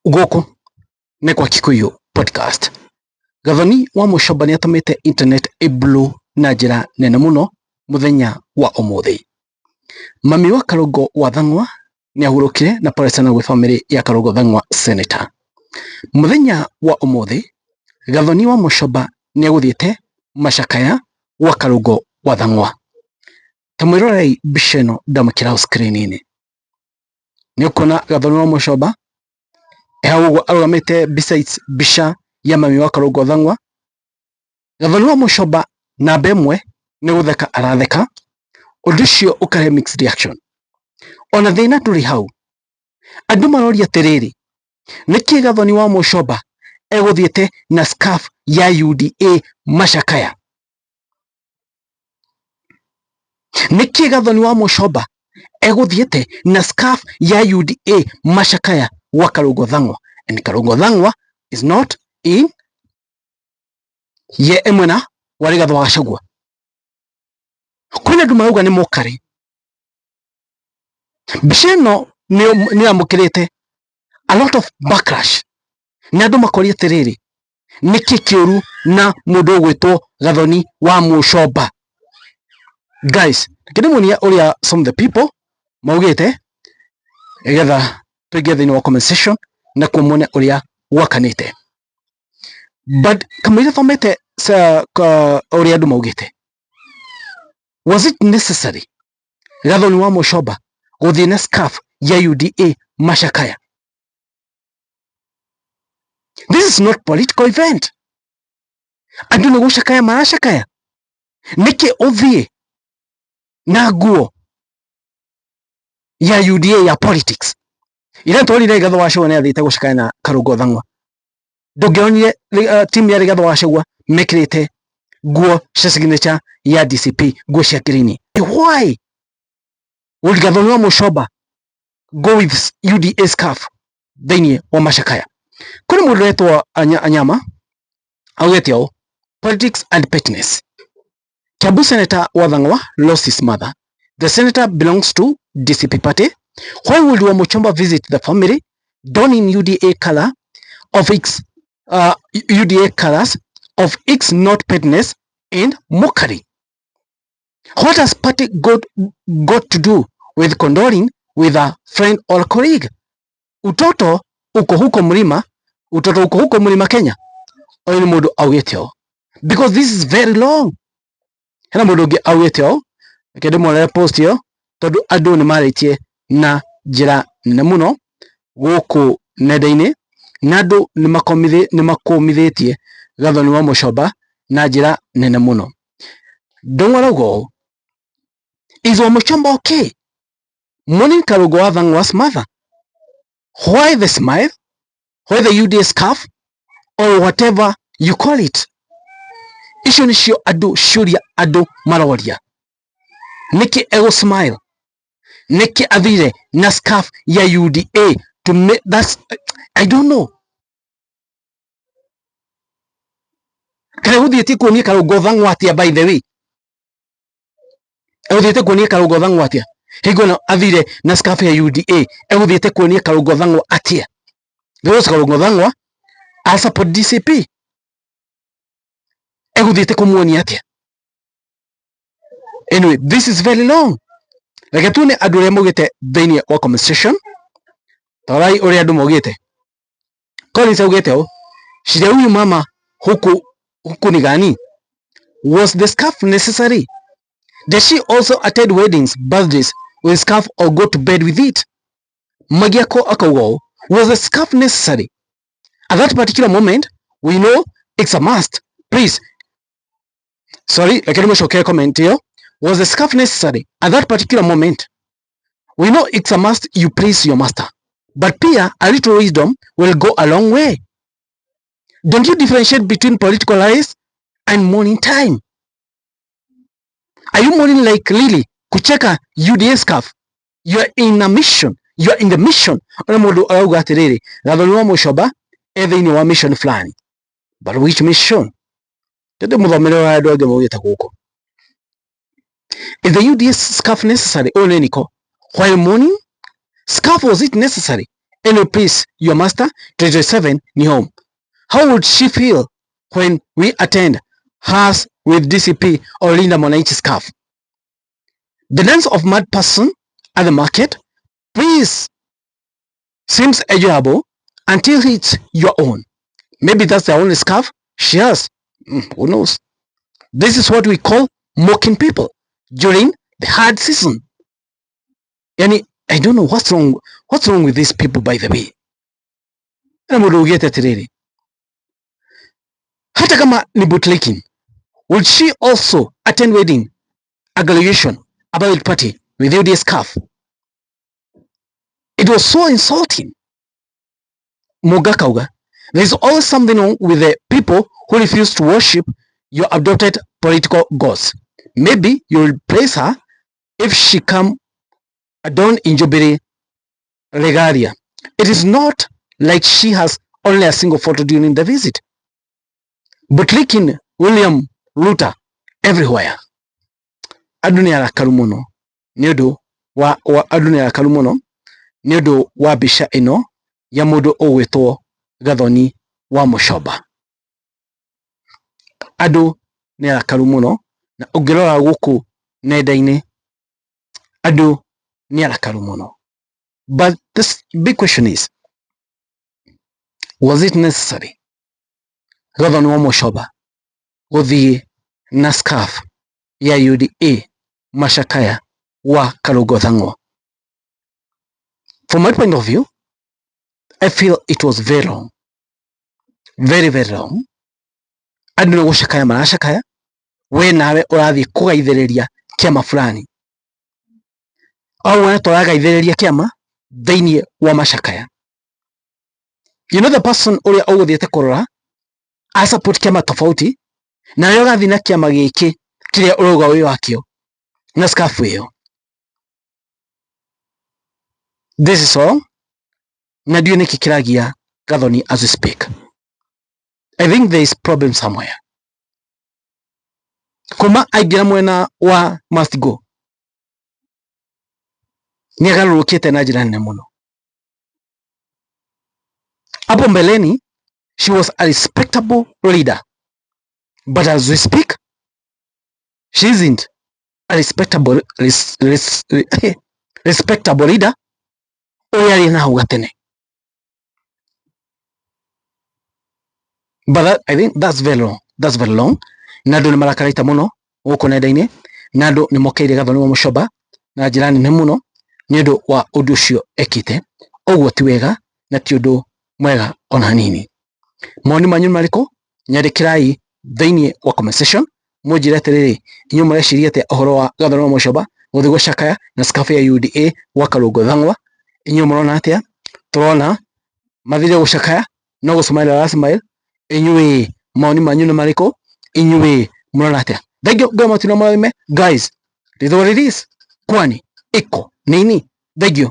Gũkũ nĩ kwa Kikuyu Podcast. Gathoni wa Mũcomba nĩ atũmĩte internet ĩ blow na njĩra nene mũno mũthenya wa ũmũthĩ. Mami wa Karũngo wa Thang'wa nĩ ahurũkire na pole sana gwĩ famĩlĩ ya Karũngo Thang'wa Senator. Mũthenya wa ũmũthĩ Gathoni wa Mũcomba nĩ egũthiĩte macakaya gwa Karũngo wa Thang'wa. Ta mwĩrorei mbica ĩno ndamũkĩra hau screen-inĩ. Nĩ ũkuona Gathoni wa Mũcomba hau ũguo arũgamĩte besides mbica ya mami wa Karũngo Thang'wa. Gathoni wa Mũcomba namba ĩmwe nĩ gũtheka aratheka, ũndũ ũcio ũkarehe mixed reaction. Ona thĩna ndũrĩ hau, andũ maroria atĩrĩrĩ, nĩkĩ Gathoni wa Mũcomba egũthiĩte na scarf ya UDA macakaya? Nĩkĩ Gathoni wa Mũcomba egũthiĩte na scarf ya UDA macakaya gwa Karũngo Thang'wa? And Karũngo Thang'wa is not in ye ĩmwe na wa Rigathĩ wa Gachagua. Kwĩna andũ marauga nĩ mũkarĩ. Mbica ĩno nĩ yamũkĩrĩte a lot of backlash na andũ makoria atĩrĩrĩ, nĩkĩ kĩũru na mũndũ ũgwĩtwo Gathoni wa Mũcomba? Guys, reke ndĩmuonie ũrĩa some of the people maugĩte nĩgetha tũingĩre thĩinĩ wa comment section na kuo muone ũrĩa gwakanĩte. But kamũira thomete ũrĩa andũ maugĩte, was it necessary Gathoni wa Mũcomba gũthiĩ na scarf ya UDA macakaya? This is not political event. Andũ nĩ gũcakaya maracakaya, nĩkĩ ũthiĩ na nguo ya UDA ya politics? Ira tworire Rigathĩ wa Gachagua nĩ athiĩte gũcakaya na Karũngo Thang'wa, ndũngĩonire team ya Rigathĩ wa Gachagua mekĩrĩte nguo cia signature ya DCP, nguo cia green. Why would Gathoni wa Mũcomba go with UDA scarf thĩinĩ wa macakaya? Kũrĩ mũndũ wetwo Anyama augĩte ũũ, politics and pettiness. Kiambu Senator wa Thang'wa lost his mother. The senator belongs to DCP party. Why would Wamuchomba visit the family donning UDA color of its UDA colors of its not pettiness and mockery? What has party got to do with condoling with a friend or colleague? Utoto uko huko mlima, utoto uko huko mlima Kenya. Ũyũ nĩ mũndũ augĩte ũũ because this is very long. Hena mũndũ ũngĩ augĩte ũũ, reke ndĩmuonere post ĩyo tondũ andũ nĩ marĩtie na njĩra nene mũno gũkũ nenda-inĩ na andũ nĩ makũmithĩtie Gathoni wa Mũcomba na njĩra nene mũno. Ndung'u arauga ũũ, is Wamuchomba okay? Mourning Karũngo wa Thang'wa's mother. Why the smile? Why the UDA scarf? Or whatever you call it? Icio nĩcio andũ ciũria andũ maroria. Nĩkĩ egũ smile? Nĩkĩ athire na scarf ya UDA to make that's I don't know. Kana gũthiĩtie kuonia Karũngo Thang'wa atĩa by the way? Egũthiĩte kuonia Karũngo Thang'wa atĩa? Hingo ĩno athire na scarf ya UDA egũthiĩte kuonia Karũngo Thang'wa atĩa? Because Karũngo Thang'wa a support DCP. Egũthiĩte kũmuonia atĩa? Anyway, this is very long. Reke tuone andũ ũrĩa maugĩte thĩinĩ wa comment section. Tarai ũrĩa andũ maugĩte. Collins augĩte ũũ, shida huyu mama huku huku ni gani? Was the scarf necessary? Does she also attend weddings, birthdays with scarf or go to bed with it? Magiako akauga ũũ, was the scarf necessary? At that particular moment, we know it's a must. Please, sorry, reke ndĩmũcokere comment ĩyo. Was the scarf necessary at that particular moment? We know it's a must you please your master. But pia a little wisdom will go a long way. Don't you differentiate between political lies and mourning time? Are you mourning like Lily kucheka UDA scarf? You are in a mission. You are in the mission. Ona mũndũ arauga atĩrĩrĩ, Gathoni wa Mũcomba e thĩinĩ wa mission fulani. But which mission? Tete mũthomere wa andũ angĩ maugĩte gũkũ. Is the UDA scarf necessary? Ũyũ nĩ Niko. While mourning, scarf was it necessary? Anyway, please, your master, 2027 ni home. How would she feel when we attend hers with DCP or Linda Mwananchi scarf? The dance of mad person at the market, please, seems enjoyable until it's your own. Maybe that's the only scarf she has. Who knows? This is what we call mocking people during the hard season. Yani, I don't know what's wrong. What's wrong with these people, by the way? Na mũndũ ugĩte atĩrĩrĩ, hata kama ni bootlicking, would she also attend wedding, a graduation, a birthday party with UDA scarf? It was so insulting. Muga kauga, there is always something wrong with the people who refuse to worship your adopted political gods. Maybe you will replace her if she come adorned in Jubilee regalia. It is not like she has only a single photo during the visit. Bootlicking William Ruto everywhere. Andũ nĩ arakaru mũno nĩ ũndũ wa andũ nĩ arakaru mũno nĩ ũndũ wa mbica ĩno ya mũndũ ũgwĩtwo Gathoni wa Muchomba. Andũ nĩ arakaru mũno na ũngĩrora gũkũ nenda-inĩ andũ nĩ arakaru mũno. But this big question is, was it necessary Gathoni wa Muchomba gũthiĩ na scarf ya UDA macakaya wa Karungo Thang'wa? From my point of view, I feel it was very wrong. Very, very wrong. Andũ nĩ gũcakaya maracakaya, we nawe ũrathiĩ kũgaithĩrĩria kĩama fulani. O wona tũragaithĩrĩria kĩama thĩinĩ wa macakaya. You know the person ũrĩa ũgũthiĩte kũrora a support kĩama tofauti nawe ũrathiĩ na kĩama gĩkĩ kĩrĩa ũrauga wĩ wakĩo na scarf ĩyo. This is all. Na ndiũĩ nĩkĩ kĩragia Gathoni as we speak. I think there is problem somewhere. Kuma aingĩra mwena wa must go nĩ agarũrũkĩte na njĩra nene mũno. Hapo mbeleni she was a respectable leader, but as we speak she isn't a respectable respectable leader ũrĩa arĩ na hau gatene. But that, I think that's very long. That's very long. Na andũ nĩ marakaraita mũno gũkũ nenda-inĩ na andũ nĩ mokeire Gathoni wa Muchomba na njĩra nene mũno nĩ ũndũ wa ũndũ ũcio ekĩte. Ũguo ti wega na ti ũndũ mwega ona hanini. Mawoni manyu nĩ marĩkũ? Nyandĩkĩrai thĩinĩ wa comment section mũnjĩre atĩrĩrĩ, inyuĩ mũreciria atĩa ũhoro wa Gathoni wa Muchomba gũthiĩ gũcakaya na scarf ya UDA gwa Karungo Thang'wa? Inyuĩ mũrona atĩa? Tũrona mathire gũcakaya no gũcmail aracmail. Inyuĩ mawoni manyu nĩ marĩkũ? Inyuĩ mũrona atĩa? Thank you very much na mũrathime. Guys, it is what it is. Kwani iko nini? Thank you.